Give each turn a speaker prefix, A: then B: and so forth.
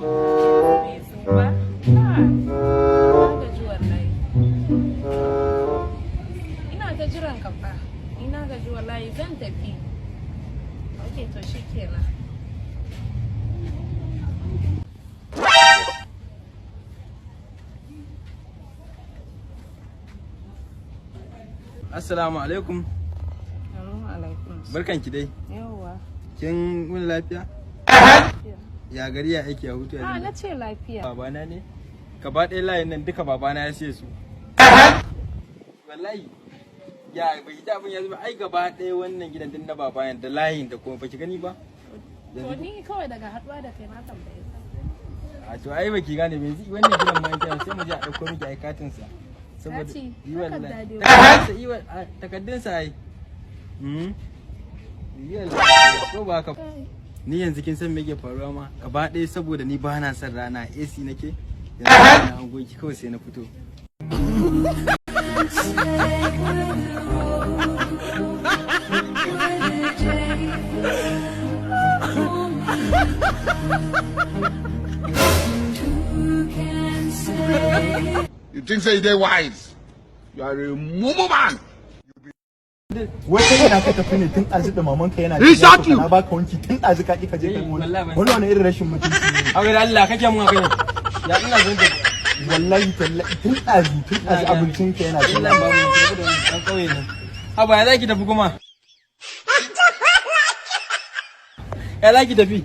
A: Bai zo ba? Kai, na gaji wallahi. Ina ta jiran ka fa. Ina gaji wallahi, zan tafi. Ok, to shikenan.
B: Assalamu alaikum.
A: Assalamu alaikum.
B: Barkanki dai.
A: Yawwa.
B: Kin wuni lafiya? Ya gari, ya aiki, ya hutu, ya
A: Ah,
B: jin
A: na ce lafiya.
B: Babana ne? Gaba ɗaya layin nan duka babana ya siye su. Wallahi. Ya bai ji abin ya zuba ai, gaba ɗaya wannan gidan din na babana da layin da kuma baki gani ba.
A: To, ni kawai daga haduwa da kai na tambaye ka.
B: A to, ai baki gane ba, yanzu wannan gidan ma yake sai mu je a ɗauko miki ai katin sa.
A: Kati?
B: Yi wallahi.
A: Takarda dai.
B: Takardunsa, yi takardunsa ai. Yi wallahi, ko ba haka? Ni yanzu kin san me yake faruwa ma? Gaba ɗaya saboda ni ba na son rana, AC nake. Yanzu na hango ki kawai sai na fito.
C: You think say they wise? You are a mumu man.
D: Wai kai, ina ka tafi ne tun ɗazu da mamanka yana
C: He shot you.
D: Na baka wanki tun ɗazu, ka ƙi ka je kai wani.
B: Wallahi ban
D: Wani irin rashin mutunci ne?
B: Aure da Allah kake mun haka ne. Ya ina zan da
D: Wallahi tallahi, tun ɗazu abincin ka yana
B: Allah ba mu tafi da wani ɗan ƙauye ne. Haba, ya zaki tafi kuma? Ya zaki tafi?